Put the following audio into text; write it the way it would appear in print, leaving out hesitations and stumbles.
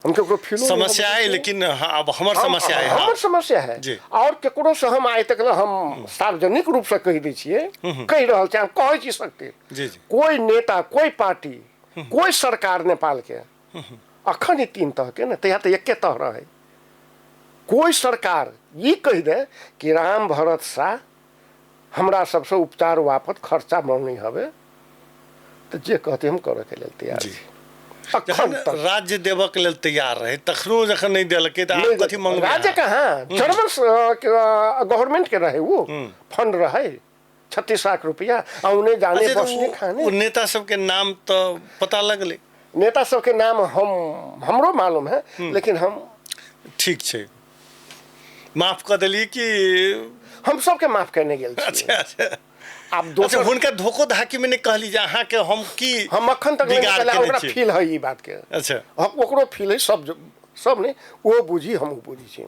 हम केकरो फीलो नहीं समस्या होबऽ है दै छियै। लेकिन हाँ, अब हमर समस्या है हाँ। हमर समस्या है जी। और केकरो से हम आइ तक हम सार्वजनिक रूप से कहि दै छियै, कहि रहल छियै, हम कहै छी शक्ति, जी जी कोई नेता, कोई पार्टी, कोई सरकार नेपाल के अखन ई 3 तह के ने, तहिया तऽ एके तह रहै, कोई सरकार ई कहि दे कि राम भरत शाह हमरा सबसँ उपचार वापत खर्चा मंगनी हवे, तऽ जे कहते हम करऽ के लेल तैयार जी। छी। अखन जखन तक राज्य देबऽ के लेल तैयार रहे तखनो जखन नहि देलकै तऽ आब कथी मंगबै राज्य अहाँ? कहाँ, जर्मन गवर्नमेंट के रहे वो फंड रहे 36 लाख रुपया, आ उन्हें जाने अच्छा, तऽ बसने खाने। ओ नेता सबके नाम तऽ पता लगलै? नेता सबके नाम हमरो मालूम है, लेकिन हम ठीक छै, माफ कऽ देलियै कि हम सबके माफ करने गेल छियै। अच्छा अच्छा। आब दोसर अच्छा, हुनका धोखो धाकी में नहि कहली जे अहाँके हम की हम अखन तक नहि बिगाड़ निकलला, केने ओकरा छी? फील है ई बात के। अच्छा। ओकरो फील है, सब नहि, ओ बुझी हमहूँ बुझी छी।